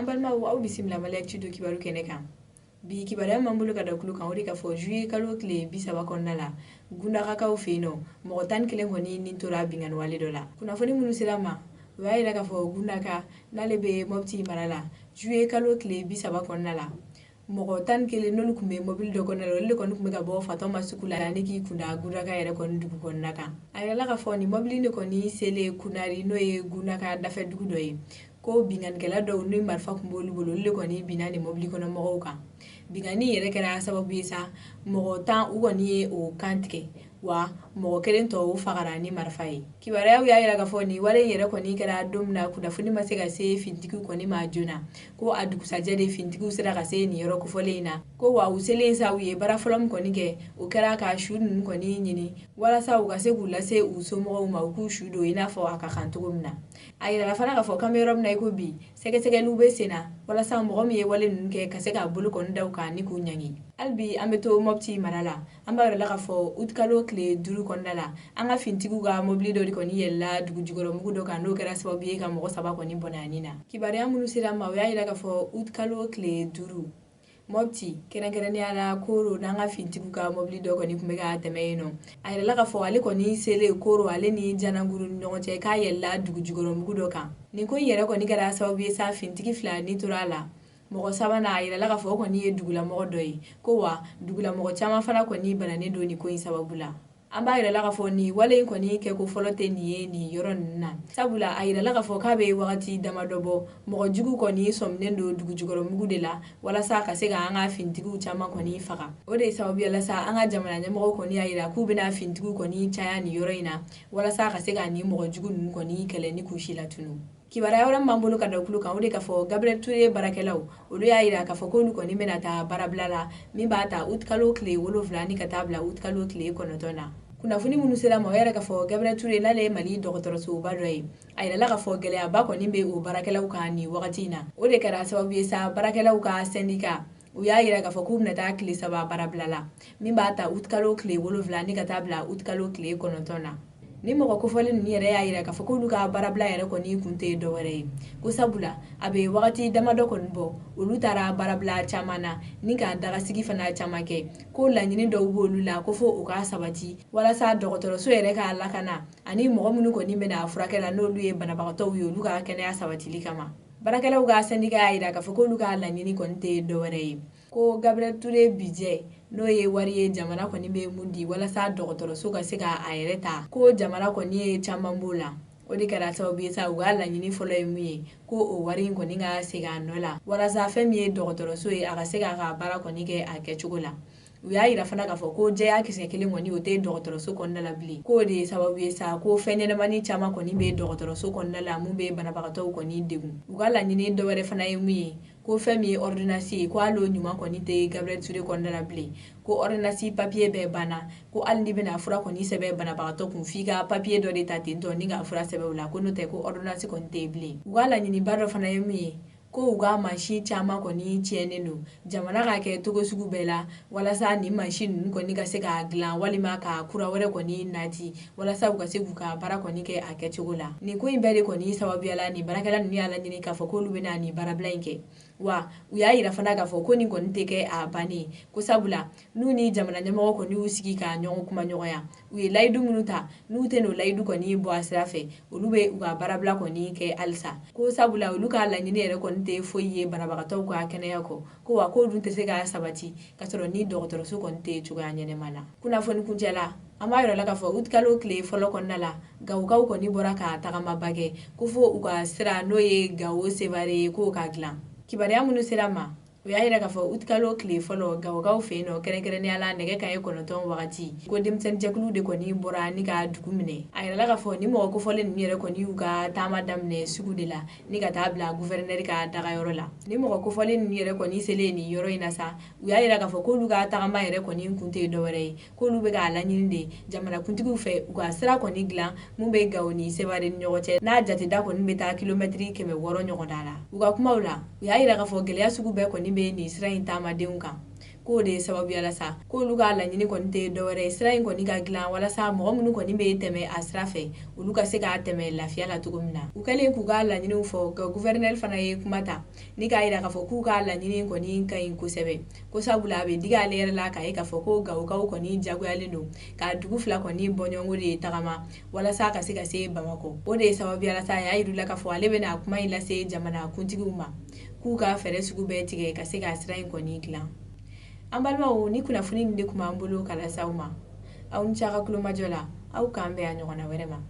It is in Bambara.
An balimaw, aw bisimila Mali Actu du kibaru kɛnɛ kan. Bi kibaruya m'an bolo ka da kulu kan, o de k'a fɔ juillet kalo tile 30 kɔnɔna la, Gundakakaw fɛ yen nɔ, mɔgɔ 11 kɔni ni tora binkanni wale dɔ la. Kunnafoni minnu sera ma, o y'a yira k'a fɔ Gundaka n'ale bɛ Mopti mara la, juillet kalo tile 30 kɔnɔna la, mɔgɔ 11 n'olu tun bɛ mobili dɔ kɔnɔna la, olu de kɔni tun bɛ ka bɔ Fatɔma sugu la ni k'i kunda Gundaka yɛrɛ kɔni dugu kɔnɔna kan. A yirala k'a fɔ nin mobili de kɔni selen Kunari, n'o ye Gundaka dafɛ dugu dɔ ye, ko binkannikɛla dɔw ni marifa tun b'olu bolo, olu de kɔni binna nin mobili kɔnɔ mɔgɔw kan. Binkanni yɛrɛ kɛra sababu ye sa, mɔgɔ 10 u kɔni ye o kan tigɛ, wa mɔgɔ kelen tɔ o fagara ni marifa ye. Kibaruyaw y'a yira k'a fɔ nin wale in yɛrɛ kɔni kɛra don min na, kunnafoni ma se ka se finitigiw kɔni ma joona, ko a dugusajɛ de finitigiw sera ka se nin yɔrɔ kofɔlen in na. Ko wa u selen sa, u ye baara fɔlɔ min kɔni kɛ, o kɛra ka su ninnu kɔni ɲini walasa u ka se k'u lase u somɔgɔw ma, u k'u su don i n'a fɔ a ka kan cogo min na. A yirala fana k'a fɔ k'an bɛ yɔrɔ min na i ko bi, sɛgɛsɛgɛliw bɛ sen na walasa mɔgɔ min ye wale ninnu kɛ ka se k'a bolo kɔni da u kan ni k'u ɲangi. Hali bi an bɛ to Mopti mara la. An b'a yirala k'a fɔ août kalo tile 5 kɔnɔna la, an ka finitigiw ka mobili dɔ de kɔni yɛlɛla dugu jukɔrɔmugu dɔ kan, n'o kɛra sababu ye ka mɔgɔ 3 kɔni bɔnɛ a ni na. Kibaruya minnu sera ma, o y'a yira k'a fɔ août kalo tile 5, Mopti, kɛrɛnkɛrɛnnenya la Koro, n'an ka finitigiw ka mobili dɔ kɔni tun bɛ ka tɛmɛ yen nɔ, a yirala k'a fɔ ale kɔni selen Koro, ale ni Jananguru ni ɲɔgɔn cɛ, k'a yɛlɛla dugu jukɔrɔmugu dɔ kan. Nin ko in yɛrɛ kɔni kɛra sababu ye sa, finitigi 2 ni tora a la. Mɔgɔ sabanan, a yirala k'a fɔ o kɔni ye dugulamɔgɔ dɔ ye. Ko wa dugulamɔgɔ caman fana kɔni bananen don nin ko in sababu la. An b'a yirala k'a fɔ nin wale in kɔni kɛko fɔlɔ tɛ nin ye nin yɔrɔ ninnu na, sabula a yirala k'a fɔ k'a bɛ wagati damadɔ bɔ, mɔgɔ jugu kɔni sɔminen don dugu jukɔrɔmugu de la walasa ka se ka an ka finitigiw caman kɔni faga. O de sababuya la sa, an ka jamana ɲɛmɔgɔw kɔni y'a yira k'u bɛna finitigiw kɔni caya nin yɔrɔ in na walasa ka se ka nin mɔgɔ jugu ninnu kɔni kɛlɛ ni k'u si latunu. Kibaruya wɛrɛ min b'an bolo ka da kulu kan, o de k'a fɔ Gabriel Touré baarakɛlaw, olu y'a yira k'a fɔ k'olu kɔni bɛna taa baarabila la min b'a ta août kalo tile 7 ni ka taa bila août kalo tile 9 na. Kunnafoni minnu sera ma, o yɛrɛ k'a fɔ Gabriel Touré, n'ale ye Mali dɔgɔtɔrɔsoba dɔ ye, a yirala k'a fɔ gɛlɛyaba kɔni bɛ o baarakɛlaw kan nin wagati in na. O de kɛra sababu ye sa, baarakɛlaw ka syndicat, u y'a yira k'a fɔ k'u bɛna taa tile 3 baarabila la min b'a ta août kalo tile 7 ni ka taa bila août kalo tile 9 na. Ni mɔgɔ kofɔlen ninnu yɛrɛ y'a yira k'a fɔ k'olu ka baarabila yɛrɛ kɔni kun tɛ dɔwɛrɛ ye, ko sabula a bɛ wagati damadɔ kɔni bɔ, olu taara baarabila caman na ni ka dagasigi fana caman kɛ, ko laɲini dɔw b'olu la ko fo u ka sabati walasa dɔgɔtɔrɔso yɛrɛ ka lakana ani mɔgɔ minnu kɔni bɛna furakɛ la, n'olu ye banabagatɔw ye, olu ka kɛnɛya sabatili kama. Baarakɛlaw ka syndicat y'a yira k'a fɔ k'olu ka laɲini kɔni tɛ dɔwɛrɛ ye, ko Gabriel Touré budget, n'o ye wari ye jamana kɔni bɛ mun di walasa dɔgɔtɔrɔso ka se ka a yɛrɛ ta, ko jamana kɔni ye caman b'o la. O de kɛra sababu ye sa, u ka laɲini fɔlɔ ye mun ye, ko o wari in kɔni ka segin a nɔ la walasa fɛn min ye dɔgɔtɔrɔso ye, a ka se k'a ka baara kɔni kɛ a kɛcogo la. U y'a yira fana k'a fɔ ko jɛya kisɛ kelen kɔni o tɛ dɔgɔtɔrɔso kɔnɔna la bilen, k'o de ye sababu ye sa, ko fɛn ɲɛnamani caman kɔni bɛ dɔgɔtɔrɔso kɔnɔna la mun bɛ banabagatɔw kɔni degun. U ka laɲini dɔ wɛrɛ fana ye mun ye, ko fɛn min ye ordonnance ye, ko hali o ɲuman kɔni tɛ Gabriel Touré kɔnɔna la bilen, ko ordonnance papier bɛɛ banna, ko hali n'i bɛna fura kɔni sɛbɛn banabagatɔ kun, f'i ka papier dɔ de ta ten tɔ ni ka fura sɛbɛn o la, ko n'o tɛ ko ordonnance kɔni tɛ bilen. U ka laɲiniba dɔ fana ye mun ye, ko u ka mansin caman kɔni tiɲɛnen don, jamana ka kɛ togo sugu bɛɛ la walasa nin mansin ninnu kɔni ka se ka dilan walima ka kura wɛrɛ kɔni nati walasa u ka se k'u ka baara kɔni kɛ a kɛcogo la. Nin ko in bɛɛ de kɔni sababuya la, nin baarakɛla ninnu y'a laɲini k'a fɔ k'olu bɛna nin baarabila in kɛ. Wa u y'a yira fana k'a fɔ ko nin kɔni tɛ kɛ a bannen, ko sabula n'u ni jamana ɲɛmɔgɔ kɔni y'u sigi ka ɲɔgɔn kuma ɲɔgɔnya, u ye layidu minnu ta, n'u tɛ n'o layidu kɔni bɔ a sira fɛ, olu bɛ u ka baarabila kɔni kɛ halisa, ko sabula olu ka laɲini yɛrɛ kɔni tɛ foyi ye banabagatɔw ka kɛnɛya kɔ, ko wa k'o dun tɛ se ka sabati ka sɔrɔ ni dɔgɔtɔrɔso kɔni tɛ cogoya ɲɛnɛma na. Kunnafoni kuncɛ la, an b'a yira la k'a fɔ août kalo tile fɔlɔ kɔnɔna la, Gawokaw kɔni bɔra ka tagamaba kɛ ko fo u ka sira, n'o ye Gawo Sevare ye, k'o ka dilan. Kibaruya minnu sera ma, o y'a yira k'a fɔ août kalo tile fɔlɔ, Gawokaw fɛ yen nɔ, kɛrɛnkɛrɛnnenya la nɛgɛ kanɲɛ 9 wagati, ko denmisɛnninjɛkulu de kɔni bɔra ni ka dugu minɛ. A yirala k'a fɔ ni mɔgɔ kofɔlen ninnu yɛrɛ kɔni y'u ka taama daminɛ sugu de la ni ka taa bila guvɛrɛnɛri ka dagayɔrɔ la. Ni mɔgɔ kofɔlen ninnu yɛrɛ kɔni selen nin yɔrɔ in na sa, u y'a yira k'a fɔ k'olu ka tagama yɛrɛ kɔni kun tɛ dɔwɛrɛ ye, k'olu bɛ k'a laɲini de jamanakuntigiw fɛ u ka sira kɔni dilan mun bɛ Gawo ni Sevare ni ɲɔgɔn cɛ, n'a jateda kɔni bɛ taa kilomɛtiri 600 ɲɔgɔn da la. U ka kumaw la, u y'a yira k'a fɔ gɛlɛya sugu bɛɛ kɔni bɛ nin sira in taamadenw kan. Ko K'o de ye sababuya la sa k'olu ka laɲini kɔni tɛ dɔwɛrɛ ye, sira in kɔni ka dilan walasa mɔgɔ minnu kɔni bɛ tɛmɛ a sira fɛ, olu ka se k'a tɛmɛ lafiya la cogo min na. U kɛlen k'u ka laɲiniw fɔ, ka gouverneur fana ye kuma ta ni k'a jira k'a fɔ k'u ka laɲini kɔni ka ɲi kosɛbɛ, ko sabula a bɛ digi ale yɛrɛ la k'a ye k'a fɔ ko Gawokaw kɔni jagoyalen don ka dugu fila kɔni bɔɲɔgɔnko de tagama walasa ka se ka se Bamakɔ. O de ye sababuya la sa a y'a yir'u la k'a fɔ ale bɛna kuma in lase jamana kuntigiw ma, k'u ka fɛɛrɛ sugu bɛɛ tigɛ ka se ka sira in kɔni dilan. An balimaw, ni kunnafoni nin de tun b'an bolo ka lase aw ma, aw ni ce a ka kulomajɔ la. Aw k'an bɛn a ɲɔgɔnna wɛrɛ ma.